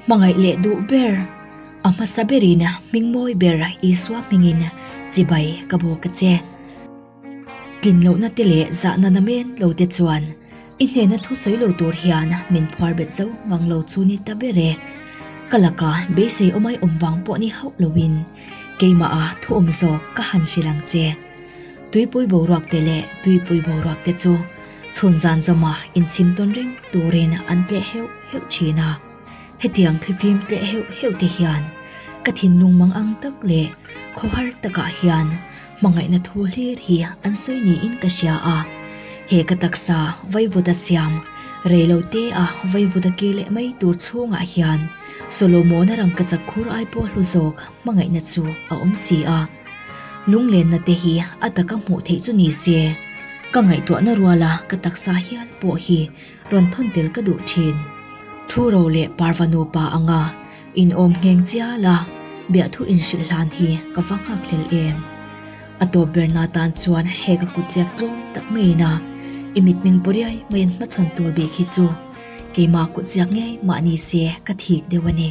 Hmangaih leh duh ber, a hmasa berin hming mawi ber Isua hmingin chibai ka bawk a che. Tlin lohna te leh zahna namen lo te chuan i hnena thu sawi lo tur hian min phuar bet zo ngang lo chu ni ta ber e. Ka laka beisei awmai awm vang pawh ni hauh loin keimaha thu awm zawk ka han hrilh ang che. Tuipui boruak te leh tuipui boruak te chu chhun zan zawma inchhim tawn reng turin an tleh heuh heuh thin a. Hetiang thlifim tleh heuh heuh te hian ka thinlung mang ang tak leh khawhar takah hian hmangaihna thu hlir hi an sawi niin ka hria a. He ka taksa vaivut a siam, reilo te a vaivut a kir leh mai tur chhungah hian Solomona rangkachak khur ai pawh hlu zawk hmangaihna chu a awm si a. Lunglenna te hi a taka hmuh theih chu ni se, ka ngaihtuahna ruala ka taksa hial pawh hi rawn thawn tel ka duh thin. Thu ro leh parva nupa anga inawm ngheng chial a, biahthu inhrilh hlan hi ka va nghak hlel em. A tawp berna tan chuan he ka kutziak tlawm tak maiin a, i mitmeng pawriai maiin hmachhawn tur bik hi chu keimah kutziak ngei mah ni se ka thik deuh a ni.